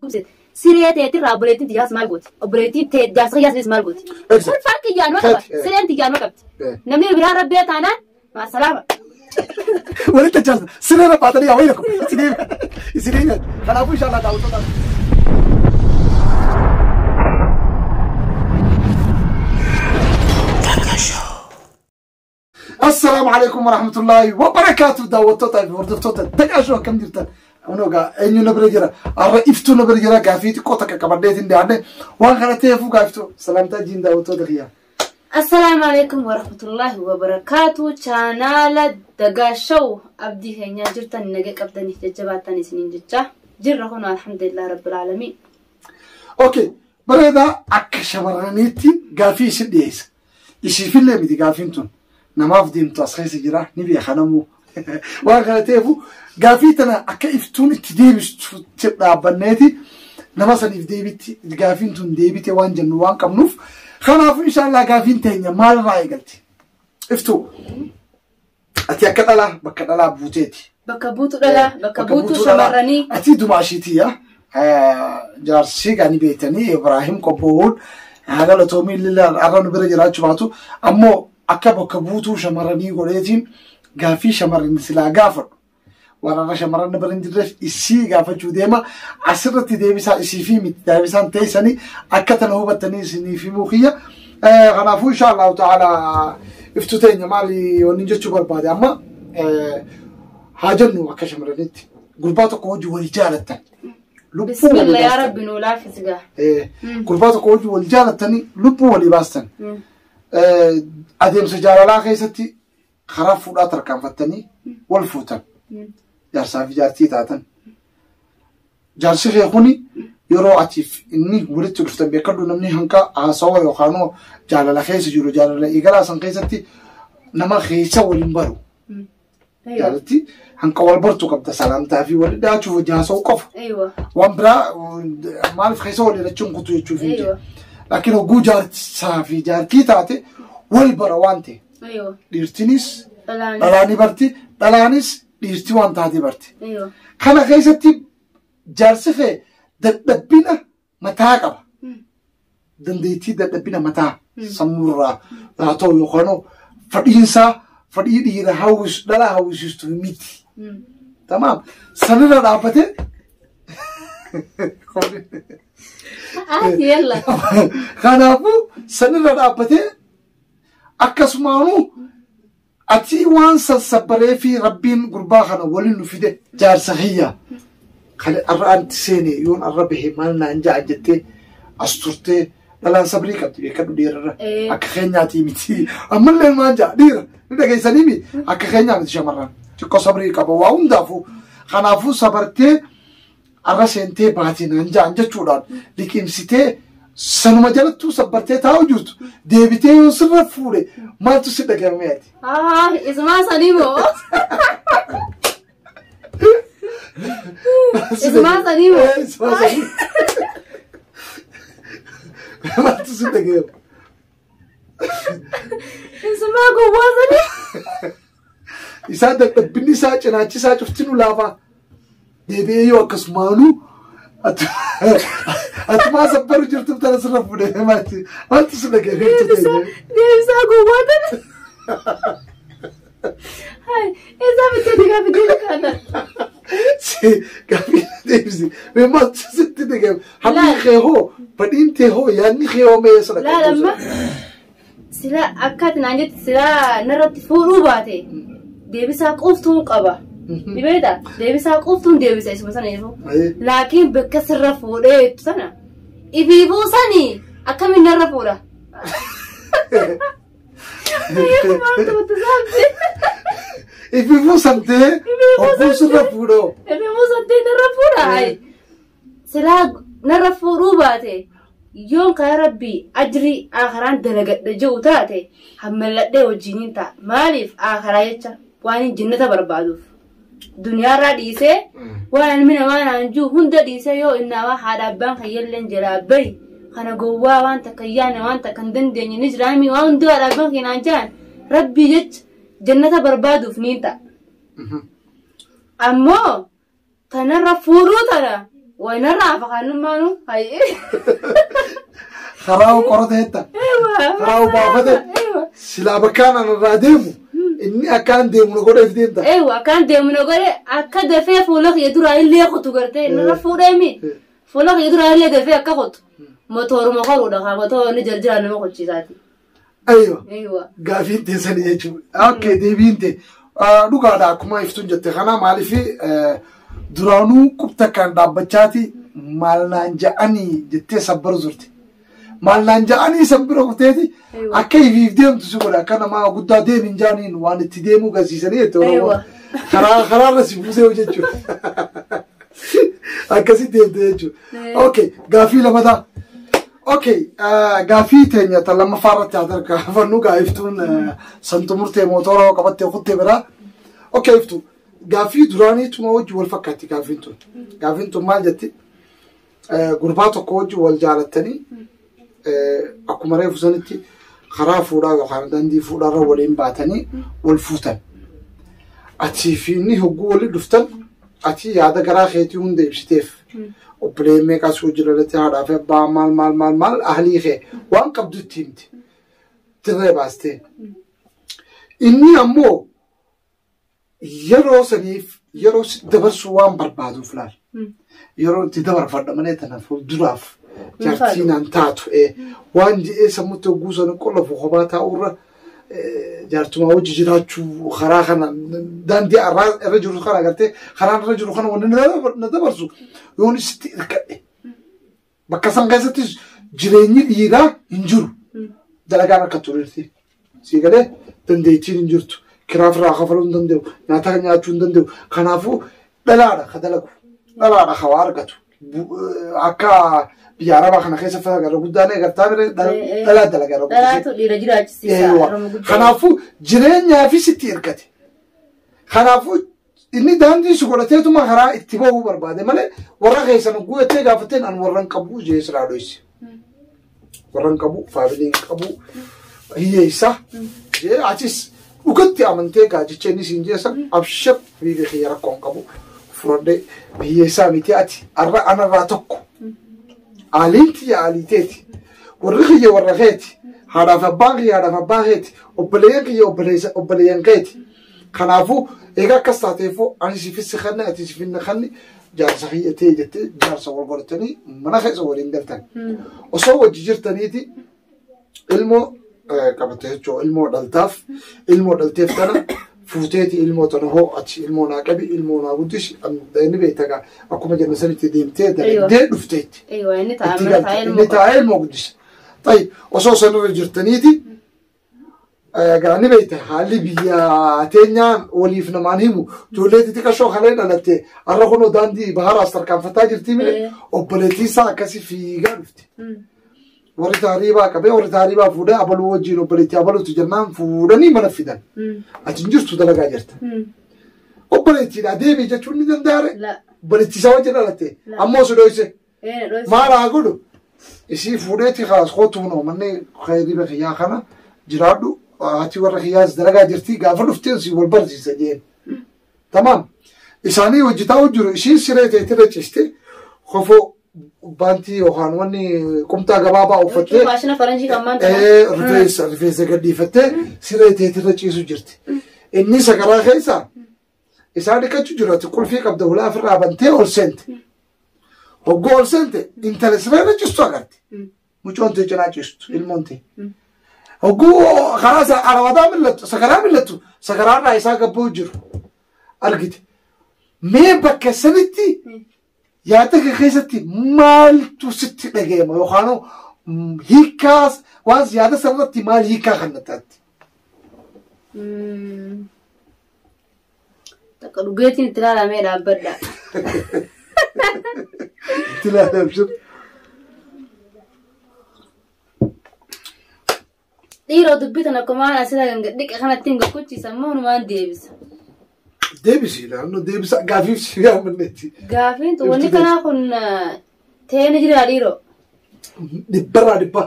Siree teetirraa obboleettiin tiyyaas maal gooti? Obboleettiin tee jaarsa kiyyaas maal gooti? Exact. Kun farqi yaanuma qaba. Kati, eh. Sireen tiyyaanuma qabdi. Eh. Namni biraa rabbee taanaan maasalaama. Walitti achaasa. Siree rabbaatanii yaa wayii rakko. Isinii isinii nyaatu. Kanaafuu inshallah daawwattoota. Assalaamu alaikum warahmatullahi wabarakaatu daawwattoota fi hordoftoota Dagaashoo akkam jirtan? Kun egaa eenyu na bira jira? Har'a iftuu na bira jira gaafii xiqqoo takka qabadheetiin dhiyaadhe waan kana ta'eefuu gaaftuu salaamtaa jiin daawwattoota kiyyaa. Assalaamu alaikum warahmatullahi wabarakaatu. Chaanaala Dagaashow abdii keenyaa jirtan naga qabdanii jajjabaattan isiniin jecha jirra kun alhamdulillah rabbil aalamiin. Okay, bareedaa akka shamarraniitti gaafii isin dhiyeessa. Isiifillee miti gaafiin tun namaaf deemtu as keessa jira ni beeka namuu. Waan kana ta'eefu gaafii tana akka iftuun itti deebistu dhaabbanneeti nama saniif deebitti gaafiin tun deebite waan jennu waan qabnuuf kanaafuu inshaallah gaafiin teenya maalirraa eegalti? Iftuu ati akka dhalaa bakka dhalaa buuteeti. Bakka buutu dhalaa, bakka buutu shamarranii. Ati dumaashiitii yaa. Jaarsi gani beektanii Ibrahim Qobboowwan haga latoomii lilla har'a nu bira jiraachuu baatu ammoo akka bakka buutuu shamarranii godheetiin gaafii shamarranii silaa gaafadhu. Waan har'a shamarran bira hin jirreef isii gaafachuu deema. Asirratti deebisaa isii fi miti deebisaan teessanii akka tana hubattanii isiniif himuu kiyya. Kanaafuu insha Allahu ta'ala iftu teenya maali wanni jechuu barbaade amma haa jennu akka shamarraniitti gurbaa tokko hojii wal jaalattan. Lubbuu walii Bismillah yaa baastan. rabbi nuu laaffisi gaa. Gurbaa tokko hojii wal jaalattanii lubbuu walii baastan. Adeemsa jaalalaa keessatti karaa fuudhaa tarkaanfattanii wal fuutan. Jaarsaa fi jaartii taatan. Jaarsi kee kuni yeroo atiif inni walitti dhuftan beekadhu namni hanqa haasawa yookaan jaalala keessa jiru jaalala eegalaa san keessatti nama keessa waliin baru. Jaalatti hanqa wal bartu qabda salaamtaa fi wal dhiyaachuuf hojii haasa'uu qofa. Aywa. Waan biraa maaliif keessa wal hidhachuun kutu jechuuf hin jiru. Aywa. Laakiin hogguu jaarsaa fi jaartii taate wal bara waan ta'e. Aywa. Dhiirtinis Dhalaanis. dhalaanii barti dhalaanis dhiirtii waan taate barti. Aywa. Kana keessatti jaarsi kee dadhabbina mataa qaba. Dandeettii dadhabbina mataa sammuurraa haa ta'u yookaan fadhiinsaa fadhii dhiira hawwisu dhala hawwisiistu miti. Tamaam. Sanirra dhaabbatee Ati yalla. Kanaafuu sanirra dhaabbatee akkasumaanuu ati waan sassabbaree fi rabbiin gurbaa kana waliin nu fide jaarsa kiyya kan arra anti seene yoon arra bahe maal naan ja'a jettee as turtee dhalaan sabrii qabdi beekadhu dhiirarra Eh. akka keenyaatii miti ammallee maal ja'a dhiira ni dhageessanii mi akka keenyaa miti shamarran xiqqoo sabrii qaba waa hundaafuu kanaafuu sabartee arra seentee baatee naan ja'an jechuudhaan liqimsitee sanuma jalattuu sabbartee taa'u jirtu deebitee yoo sirra fuudhe maaltu si dhagahame ati? Ah, isumaa sanii moo? Isumaa sanii moo? Eh, isumaa sanii. Maaltu si dhagahame? Isumaa gowwaa sanii. Isaa dadhabbinni isaa cinaachi isaa cufti nu laafaa. Deebi'ee yoo akkasumaanuu atumaa sabbaru jirtu tana sirra fuudhe maaltu si dhagahame? Deebisaa gowwaa tana. Hai, eessaa bittee digaa bittee kana. Si gaaffii deebisi. Mee maaltu sitti dhagahame? Hammi kee hoo fadhiin tee hoo yaadni kee hoo mee eessa Laal amma sila akka ati naan jette sila narratti fuudhuu baate deebisaa quuftuun qaba. Ni beektaa? Deebisaa quuftuun deebisa isuma sana yeroo. Laakiin bakka sirra fuudhee jettu sana ifiifuu sanii akkamiin narra fuudha? Maaltu mata saamte? Ifiifuu samtee hogguu sirra fuudhoo. Ifiifuu samtee narra fuudha? Hayi. Silaa narra fuudhuu baate yoon karaa rabbii ajrii akharaan dalagadhe jiru taate hammalladhee wajjiniin ta'a. Maaliif akharaa jecha waan hin jinnata barbaaduuf. Duniyaarraa dhiisee waan ilmi namaa naan jiru hunda dhiisee yoo innaawaa haadha abbaan kayyalleen jalaa bahi kana gowwaa waan takka hin yaadne waan takka hin dandeenye ni jiraami waan hundi haadha abbaan keenyaan jiran rabbii jecha jannata barbaaduuf ni ta'a. Ammoo tanarra fuudhuu tana Waynarraa hafa kaannummaanu. Hayi. Karaa qorata hetta. Karaa baafate. Silaa bakkaan anarraa deemu inni akkaan deemu na godheef deemta. Eewa akkaan deemu na godhe akka dafee fuula kiyya duraa illee kutu gartee narra fuudheemi. Fuula kiyya duraa illee dafee akka kutu. Motooruma koruudha kaa motoorri jarjiraan nama kochiisaati. Aywa. Eewa. Gaafiin teessanii jechuudha. Okay, deebiin tee. Dhugaadha akkuma iftuun jette kana maaliif duraanuu qubta kan dhaabbachaati maal naan ja'anii jettee sabbaru turte. Maal naan ja'anii sabbira kuteeti akka ifiif deemtu si godha akka namaa guddaa deemin jaaniin waan itti deemuu garsiisanii jette Oromoon. Karaa karaarra si buusee jechuudha. Akkasitti deemte jechuudha. Okay, gaafii lamataa. Okay, gaafii teenya tan lammaffaa irratti haa tarkaanfannu gaa iftuun santu murtee mootora qabattee kuttee biraa. Okay, iftu gaafii duraaniituma wajji wal fakkaatti gaafiin tun. Gaafiin tun maal jetti? Gurbaa tokko wajji wal jaalattanii akkuma reefu sanitti karaa fuudhaa yookaan daandii fuudhaarra waliin baatanii wal fuutan. Atii fi inni hogguu waliin dhuftan ati yaada garaa keetii hunda ibsiteef. Obboleen meeqas hojii lalatti haadhaa fi abbaa maal maal maal maal ahlii kee waan qabdu itti himte. Dirree baastee. Inni ammoo yeroo saniif yeroo si dabarsuu waan barbaaduuf laal. Yeroo itti dabarfadha malee tana fuulduraaf jaartii naan taatu waan je'ee sammuutti hogguu sana qollafu kophaa taa'urra jaartumaa hojii jiraachuu karaa kana daandii irra jiru kana agartee karaan irra jiru kana wanni na dabarsu yoon sitti hirkadhe. Bakka san keessattis jireenyi dhiiraa hin jiru. Dalagaan akka turetti. Sii galee dandeettiin hin jirtu. Kiraa firraa kafaluu hin danda'u. Nyaata nyaachuu hin danda'u. Kanaafuu dhalaadha ka dalagu. Dhalaadha ka waa argatu. Akka biyya arabaa kana keessa fira gara guddaan eegartaa bire dhalaa dalagaa irra guddisee. Dhalaatu dhiira jiraachisiisa. Eewa. Oromoo guddaa. Kanaafuu jireenyaafis itti hirkate. Kanaafuu inni daandii si godhateetuma karaa itti bahuu barbaade malee warra keessan guuttee gaafatteen an warra hin qabu jee silaa dhoyse. Warra hin qabu, faamilii hin qabu, hiyyeessa jee atis dhugatti amantee gaajicha inni siin jeessan abshir habiibi kiyya rakkoo hin qabu fudhadhee hiyyeessaa miti ati arra anarraa tokko. Aaliin tiyya aalii teeti. Warri kiyya warra keeti. Haadhaaf abbaan kiyya haadhaaf abbaa keeti. Obboleeyyan kiyya obboleeyyan keeti. Kanaafuu egaa akkas taateefuu ani siifis si kanne ati siif hin kanne jaarsa kiyya ta'e jettee jaarsa wal godhatanii mana keessa waliin galtan. Osoo wajji jirtaniiti ilmoo qabatte jechuudha. Ilmoo dhaltaaf ilmoo dhalteef tana fuuteeti ilmoo tana hoo ati ilmoo naa qabi ilmoo naa guddisi inni beekta gaa akkuma jenna sanitti deemtee dalagdee dhufteetti. Eewa inni taa'ee Itti mana galte taa'ee inni ilmoo qaba. taa'ee ilmoo guddisa. Ta'i osoo sanirra jirtaniiti gaa ni beekta haalli biyya teenyaan waliif namaan himu ijoollee xixiqqashoo kalee dhalatte har'a kunoo daandii baharaas tarkaanfataa jirti mire obboleettii isaa akkasii fiigaa dhufte. Warri taariibaa qabee warri taariibaa fuudhee abaluu wajjin obboleettii abaluutu jennaan fuudhanii mana fidan. Ati hin jirtu dalagaa jirta. Obboleettiidha deebii jechuun ni danda'are. La. Obboleettii isaa wajjin dhalatte La. ammoo si dhoyse. Ee dhoyse. Maal haa godhu? Isii fuudheeti kaas kootu kunoo manni khayriba kiyyaa kana jiraadhu haati warra kiyyaas dalagaa jirti gaafa dhufteen si wal barsiisa jeen. Tamaam. Isaanii hojii taa'u jiru ishiin siree teetirra ciiste kofoo baantii yookaan wanni qumxaa gabaabaa uffattee Faashina faranjii kan maanta. rifeensa rifeensa gadhiifattee siree teetirra ciisu jirti. Inni sagaraa keessa isaa dhiqachuu jiru ati qulfii qabda hulaa ofirraa bantee ol seente. Hoggoo ol seente intala sireerra ciistu agarte. Mucoon tee cinaa ciistu ilmoon tee. Hogguu karaa isa arawataa millattu sagaraa millattu sagaraarraa isaa gabboo jiru argite. Mee bakka sanitti yaada kee keessatti maaltu sitti dhaga'ama yookaan hiikkaa waan yaada sanarratti maal hiikkaa kan taatti? Takka dhugeetiin itti ilaalamee dhaabbadha. Itti ilaalamsu. Dhiiroo dubbii tana akkuma waan asirra dhiqa kanatti hin gokkuchiisan moo numaan deebisa. Deebisi naannoo deebisa gaafiif si yaamannetti. Gaafiin tun wanni kanaa kun teeni jira dhiiroo. Dhibbarraa dhibba.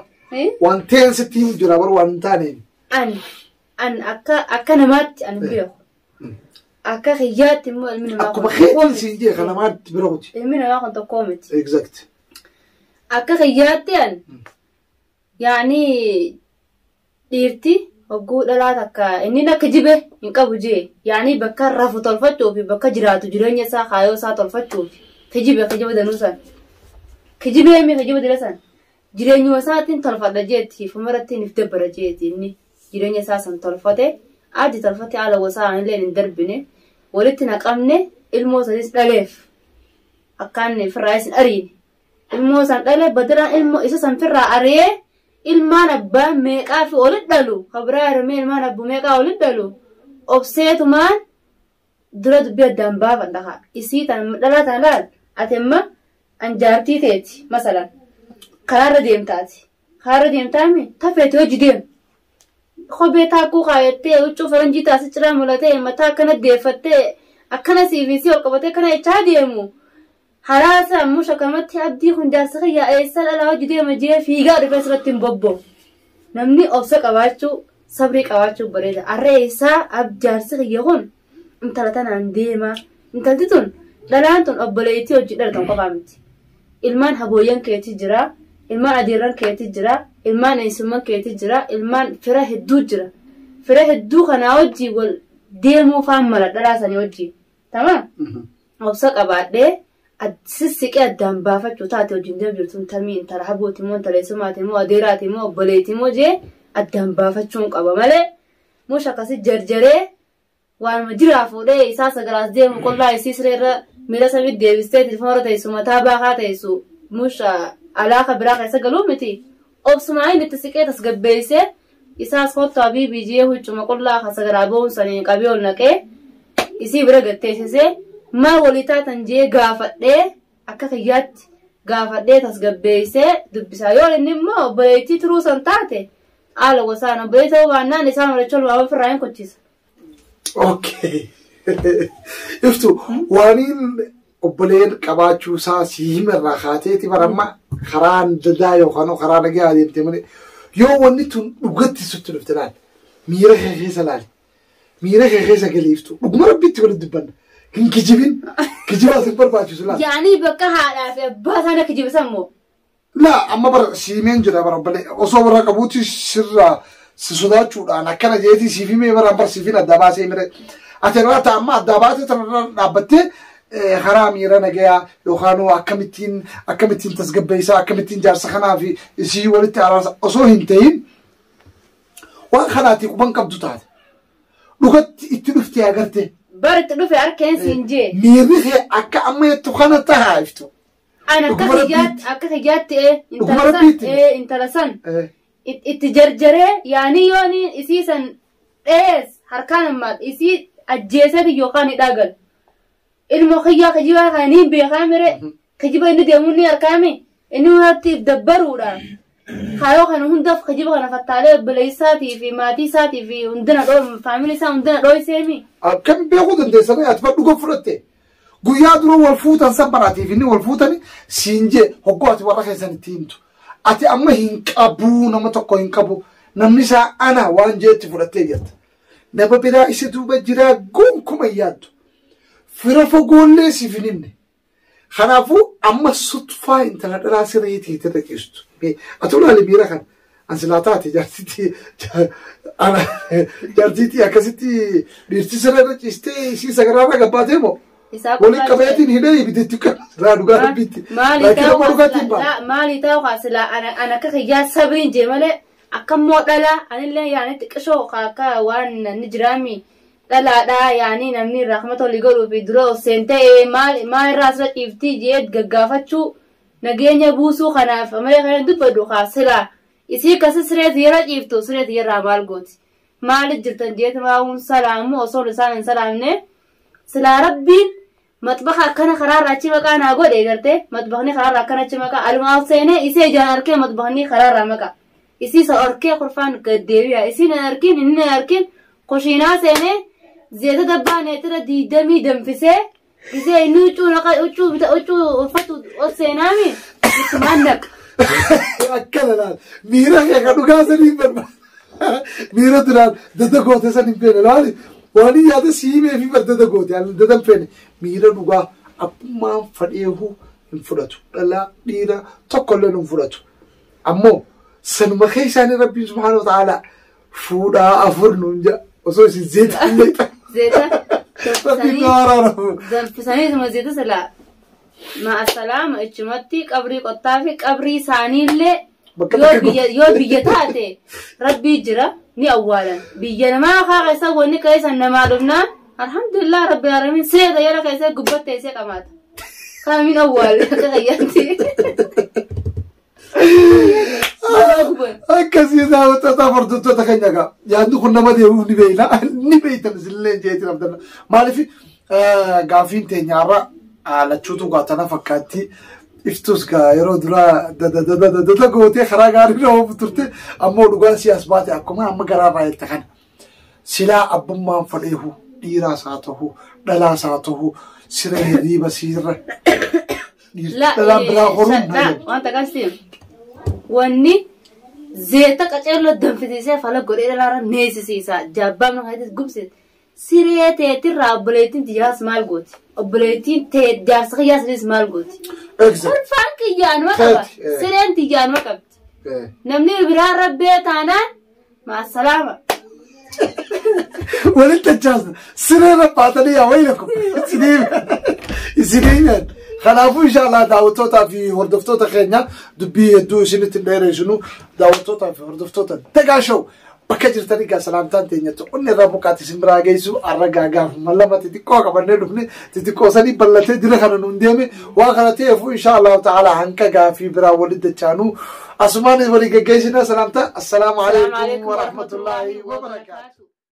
Waan ta'een sitti himu jira bar waan hin taaneen. An an akka akka namaatti an beeku. Akka kiyyaatti immoo ilmi namaa Akkuma kun tokkoo keetiin miti. siin jee kana maatti bira kuti. Ilmi namaa kun tokkoo miti. Exact. Akka kiyyaatti an yaani dhiirti hogguu dhalaa takka inni akka jibe hin qabu jee yaani bakka rafu tolfachuu fi bakka jiraatu jireenya isaa kaayoo isaa tolfachuuf kijibe kijiba danuu san kijibee mi kijiba dila san jireenyuma isaatiin tolfadha jeetti fumaratti if dabbara jeetti inni jireenya isaa san tolfate addi tolfate haala gosaa anillee hin darbine walitti naqamne ilmoo sanis dhaleef akkaan firraa isin ariine ilmoo san dhale badiraan ilmoo isa san firraa ari'ee ilmaan abbaa meeqaa fi olit dhalu kabiraa hirmee ilmaan abbu meeqaa olit dhalu obseetumaan dura dubbii addaan baafadha haa isii tan dhalaa tan laal ati amma an jaartii teeti masalan karaarra deemtaati karaarra deemtaami tafeeti hojii deem kophee taakkuu kaayattee huccuu faranjii taasi ciraa mulatee mataa akkana deeffattee akkana siif si ol qabatee akkana jechaa deemu. Haraasa ammoo shakamatti abdii kun jaarsa kiyyaa eessa dhalaa hojii deema jee fiigaa dhufee asirratti hin bobba'u. Namni obsa qabaachuu sabrii qabaachuu bareeda. Arree isaa jaarsi kiyya kun intala tanaan deema. Intalti tun dhalaan tun obboleettii hojii dhalatan qofaa miti. Ilmaan habooyyan keetii jira. Ilmaan adeerran keetii jira. Ilmaan eessumman keetii jira. Ilmaan fira hedduu jira. Fira hedduu kanaa hojii wal deemuu faan mala dhalaa sanii hojii. Tamam? Obsa qabaadhee sissiqee addaan baafachuu taate wajjin deemu jirtu tamii intala habooti moo intala eessumaati moo adeeraati moo obboleetti moo jee addaan baafachuun qaba malee mush akkasi jarjaree waanuma jiraa fuudhee isaa sagalaas deemu qollaa isii sireerra miila samii deebistee telefoona teessu mataa baakaa teessu mush alaaka biraa keessa galuu miti obsumaa inni itti siqee tasgabbeessee isaas kottu abiibii jee huccuma qollaa ka sagalaa ba'uun saniin qabee ol naqee isii bira gatteessisee maal walii taatan jee gaafadhee akka kiyyaatti gaafadhee tasgabbeessee dubbisaa yoo inni immoo obboleettii turuu san taate haala gosaan obboleettii ta'uu baannaan isaan walitti ol waama ofirraa hin kochisa. Okay. Iftu waaniin obboleen qabaachuu isaa si himarraa kaateeti baramma karaan dadaa yookaan karaa nagaa adeemte malee yoo wanni tun dhugatti sitti dhufte laal miira kee keessa laali miira kee keessa galiiftu dhuguma rabbitti walitti dubbanna hin kijibin kijibaas hin barbaachisu laal. Yaanii bakka haadhaa fi abbaa isaan akka jibisan moo Laa amma bara siimeen jira bara obbolee osoo warra qabuuti sirraa si sodaachuudhaan akkana jeetii siif himee bara bara siifin adda baasee mire. Ati irraa ta'a amma adda baasee tanarra dhaabbattee karaa miira nagayaa yookaan akkamittiin akkamittiin tasgabbeessaa akkamittiin jaarsa kanaa fi isii walitti araarsa osoo hin ta'in waan kanaati quban qabdu taate. Dhugatti itti dhuftee agartee. Bara itti dhufe harkeen siin jee. Miirri kee akka amma jettu kana tahaa iftu. An akka Dhuguma kiyyaatti akka kiyyaatti Dhuguma intala san rabbiitti. intala san itti jarjaree yaanii yooni isii san dhees harkaan ammaa isii ajjeeseeti yookaan hidhaa galu. Ilmoo kiyyaa kijibaa kana ni beekaa mire kijiba inni deemuu ni harkaami inni hundatti dabbaruudha. Kaayoo kana hundaaf kijiba kana fattaalee obboleessaatii fi maatii isaatii fi hundina dhoo faamilii isaa hundina dhooyseemi. Akkam beekuu dandeessanii ati bar dhuga fudhatte. Guyyaa dura wal fuutan san baraatiif inni wal fuutani siin jee hoggoo ati warra keessan itti himtu. Ati amma hin qabu nama tokko hin qabu namni isaa ana waan jeetti fudhattee jirta. Nama biraa isa duuba jiraa gonkumaa hin yaaddu. Fira fagoollee siif hin himne. Kanaafuu amma sutfaa intala dhalaa siree teete dhaqistu. Ati ulaali miira kana. An silaa taate jaartiitti jaartiitti akkasitti dhiirti siree irra ciistee isii sagaraarra gabbaatee moo? Isaa Waliin qabeetiin hidhee ibiddatti kan silaa dhugaa rabbiitti. Maali Laakiin amma dhugaatiin ta'uu ba'a. maali ta'uu kaa silaa ana akka kiyyaa sabriin jee malee akka immoo dhalaa anillee yaani xiqqishoo akka waan ni jiraami dhalaadhaa yaani namni rahmata olii godhuu fi dura ol seentee maal maal irraa asirra ciiftii jee gaggaafachuu nageenya buusuu kanaaf malee kan dubbadhu kaa silaa isii akkasi siree yeroo ciiftu siree yerraa maal gooti maali jirtan jeeti maawun salaamu osoo isaan hin salaamne silaa rabbiin maxbaxa akkana karaarra achi maqaa naa godhe gartee maxbaxni karaarra akkana achi maqaa alumaa seenee isee ijaan arkee maxbaxni karaarra maqa isii isa arkee kurfaan gaddeebi'a isiin hin arkin inni hin arkin kushiinaa seenee zeeta dabbaa neetira diidamii danfisee isee inni huccuu naqa huccuu bita huccuu uffatu ol seenaami ittumaan naqa. Akkana laal miira kee kan dhugaa sanii hin barbaadu. Miira duraan dadda goote san hin beekne laali. Waan yaada si himee fi bardada goote dada hin feene miira dhugaa abbummaan fadheehu hin fudhatu. Dhalaa dhiira tokkollee hin fudhatu. Ammoo sanuma keessaanii Rabbiin subhaanahu wa ta'aalaa fuudhaa afur nuun jedha osoo isin zeeta illee Zeeta Rabbiin nu araaramu. danfisanii tuma zeeta silaa ma'a salaama ichumatti qabrii qottaa fi qabrii isaaniillee Bakka yoo takka biyya yoo biyya taate rabbii jira ni awwaalan biyya namaa kaa keessa wanni keessa namaa dhufnaan alhamdulillah rabbi alamin siree tayyara keessa gubbatte isee qamaata kamiin awwaale akka kayyaatti. Akkasii daawwattoota hordoftoota keenya egaa yaadni kun nama deemuuf ni beekna ni beektan isinillee jeetiin abdanna maaliif gaafiin teenyaarra lachuutu gaatana fakkaatti iftus gaa yeroo duraa dadadadadada gootee karaa gaarii nama turte ammoo dhugaan siyaas baate akkuma amma garaarraa jette kana silaa abbummaan fadheehu dhiiraas haa ta'u dhalaas haa ta'u siree hirriiba siirra dhalaan biraa horuun Wanta akkasii wanni zeeta qaceelloo danfisiisee fala godhee dhalaarra neessisiisa jaabbaan mana gubse siree teetirraa obboleettiin tiyyaas maal gooti obboleettiin tee jaarsa kiyyaas maal gooti. Ulfaan kiyyaanuma qaba sireen tiyyaanuma qabdi namni biraa rabbee taanaan maasalaama. Walitti achaasna siree rabbaatanii yaa wayna kun isinii himan. Kanaafuu inshallah daawwattootaa fi hordoftoota keenya dubbii hedduu isinitti hin dheereessinu daawwattootaa fi hordoftoota Dagaa Show bakka jirtanii gaa salaamtaan teenya onni irraa buqqaati isin biraa geessu arra gaagaafuma lama xixiqqoo qabannee dhufne xixiqqoo sanii bal'atee dira kana nuun deeme waan kana ta'eefu inshallah ta'ala hanqa gaafii biraa walitti dachaanuu asumaan walii geggeessina salaamtaa assalaamu alaikum warahmatullaahi wabarakaatu.